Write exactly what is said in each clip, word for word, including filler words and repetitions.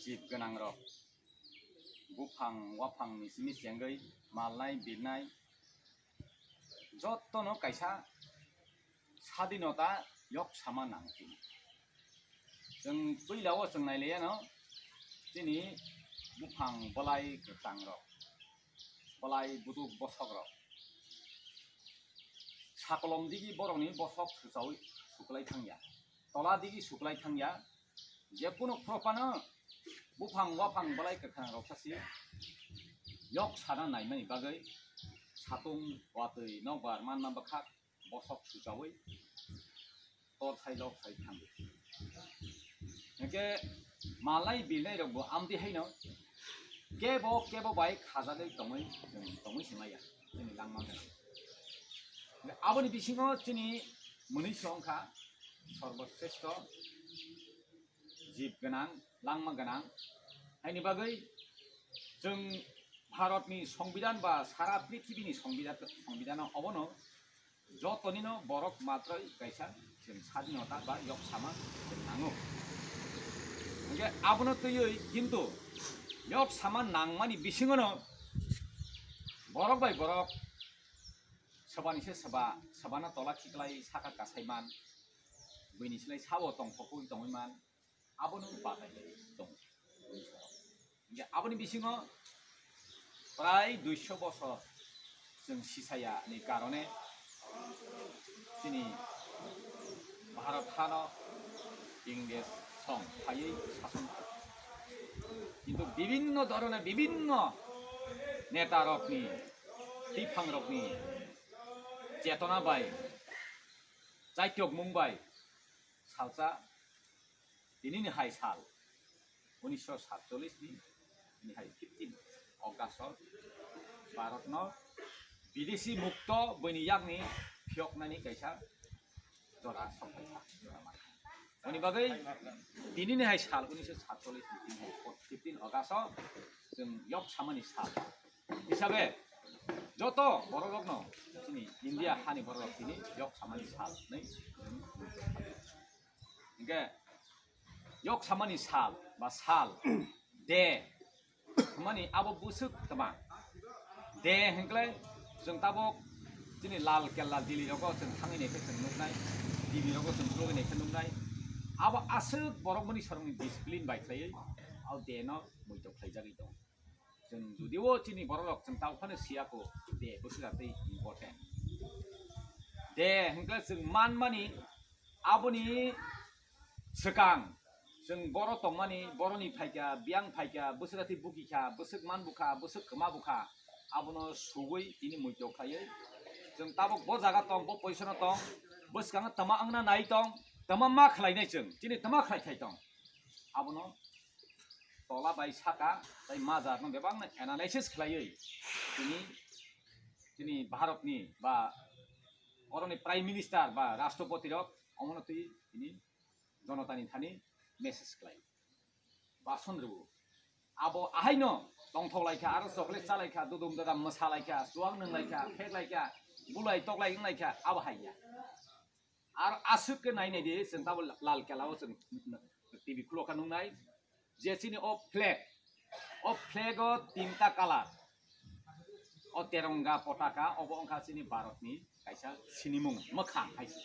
Jib gwnangrok, buphang waphangni simi chengwi malnai birnai jottono kaisa sadinota yok sama nang chini. Chwng puilao chwng nailaiyano chini buphang bwlai kwkrangrok, bwlai buduk bosokrok. Sakolom digi borokni bosok suchaui suklai thangya, tola digi suklai thangya. Jekunu khorophano buphang waphang bwlai kwkrangrok sasi yok sana naimani bagwi satung watwi nokbar manma bwkhak bosok suchaui tor sai lok sai thangwi. Hwnkhe malai birnai rokbo amtwi haino kebo kebo bai khajagwi tongwi chwng tongwi se maya chini langma gwnang. Hwnkhe aboni bisingo chini mwnwi se wngkha sorboshreshto jib gwnang, langma gwnang. Haini bagwi chwng Bharatni Songbidan ba sara prithibini Songbidan, Songbidan obono jotonino borok matroi kaisa chwng sadinota ba yok sama chwng nango. Hwnkhe abono twiwi kintu yok sama nangmani bisingono borok bai borok swbani se swba, swbano tola khiklai saka kasai man, buini slai sao tongthokwi tongwi man, abono batai lai tongo. Hingke aboni bisingo prai duiso bosor chwng sisaya ni karone chini Bharat hano Ingres song phaiwi sason kha. Kintu bibinno dhorone bibinno neta rokni, tiphang rokni chetona bai, chaikyokmung bai salsa tinini hai sal unisho satchollish ni, tini hai fifteen August o Bharat no bidesi mukto bini yakni phiyoknani kaisa jora sokphaikha, jora mankha. Oni bagwi tinini hai sal unisho satchollish ni tini hai fifteen August o chwng yok samani sal hisabe joto borok rokno chini India hani borok rok tini yok samani sal hinwi chwng Hingke yok samani sal ba sal de hwnmani abo bwswk twma de hwnkhe chwng tabuk chini Lal Kella Delhi rogo chwng thangwi naikhe chwng nuknai, T V rogo chwng nuknai khe nuknai abo aswk borok mani sorongni discipline bai khlaiwi abo de no muitok khlaijagwi tongo. Chwng judio chini borok rok chwng tao phano siya ko de bwswk tei important. De hwnkhe chwng manmani aboni swkang chwng boro tongmani boroni phaikha biyang phaikha bwswk tei bukikha bwswk man bukha bwswk kwma bukha abono suwi tini muitok khlaiwi chwng tabuk bo jaga tong bo position o tong bwskango tama wngna nai tong tama ma khlainai chwng chini tama khlai khai tong abono tola bai saka tei majak no bebak no analysis khlaiwi tini tini Bharat ni ba oroni Prime Minister ba Rashtrapati rok omono twi tini jonota ni thani message khlai bason rwo abo ahaino tongthok laikha aro chocolate cha laikha dudum dadam mwsa laikha chuwak nwng laikha phek laikha bulai toklai wng laikha abo hai ya. Ar aswk khe nai nai di, chwng tabuk Lal Kela o chwng T V khulokha nuknai. Je chini o flag, o flag o tinta colour. O terongga potaka, obo wngkha chini Bharat ni kaisa sinimung, mwkhang hai se.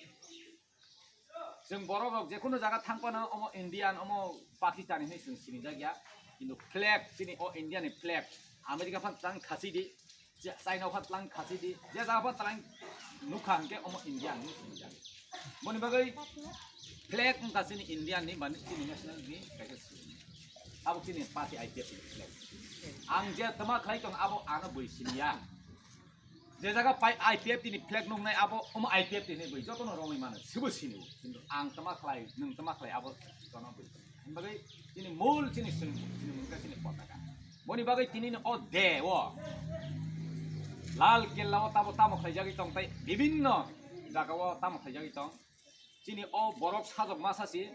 Chwng borok rok jekhunu jaga thang phano omo Indian, omo Pakistan hinwi chwng sinijak ya. Kintu flag, chini o India ni flag, America phan tang khasi di, China pha tlang khasi di, je jaga pha tlang nukha hwnkhe omo India hinwi sinijak. Boni bagwi flag wngkha chini India ni, mane chini national ni kaisa simi. Abo chini party I P F ni flag. Ang je tama khlai tong abo ano bui siniya. Je jaga pai I P F ni flag nuknai abo omo I P F ni bui jotono romwi mano, sibo sini. Kintu ang tama khlai, nwng tama khlai abo jotono bui. Hwnbagwi chini mul chini sini, chini mungkha chini potaka. Boni bagwi tini o de o Lal Kella o tamo tamo khlaijagwi tong tei bibinno jaga o tamo khlaijagwi tong. Chini o borok sajok masa si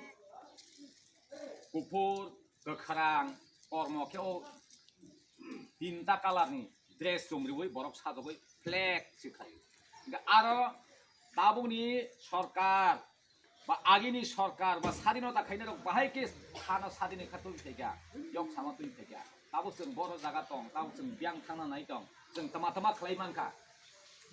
kuphur, kwkhrang, kormo khe o tinta colour ni dress chumriwi borok sajogwi flag si khlaio. Hingkhe aro tabukni sorkar ba agini sorkar ba sadinota khainai rok bahai khe hano sadini kha twi phaikha, yok sama twi phaikha. Tabuk chwng boro jaga tong, tabuk chwng biyang thangna nai tong, chwng tama tama khlai mankha.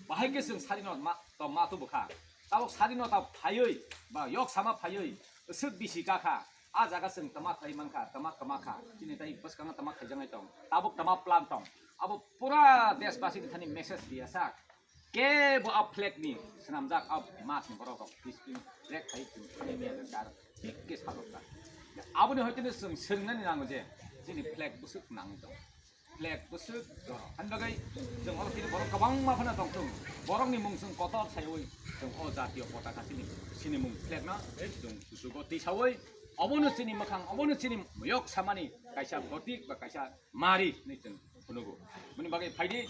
Bahai khe chwng sadinota ma, to ma tubu kha. Tabuk sadinota phaiwi ba yok sama phaiwi swk bisi kakha. A jaga chwng tama khlai mankha, tama kwma kha. Chini tai bwskango tama khaijaknai tong, tabuk tama plan tong. Abo pura deshbasini thani message riya sak. Kebo a flag ni swnamjak a mas ni borok rok discipline break khai chwng enemy agar kar thik ke salok kha. Aboni hoiteno chwng swngnani nango je chini flag bwswk nangwi tong. Flag bwswk jorok. Hani bagwi chwng oro kini borok kwbangma phano tong thung. Borokni mung chwng kotor saiwi chwng o jatiyo potaka chini, chini mung flag no chwng kuchugo tisawi obono chini mwkhang, obono chini yok samani kaisa gotik ba kaisa mari hinwi chwng phunugo. Boni bagwi phaidi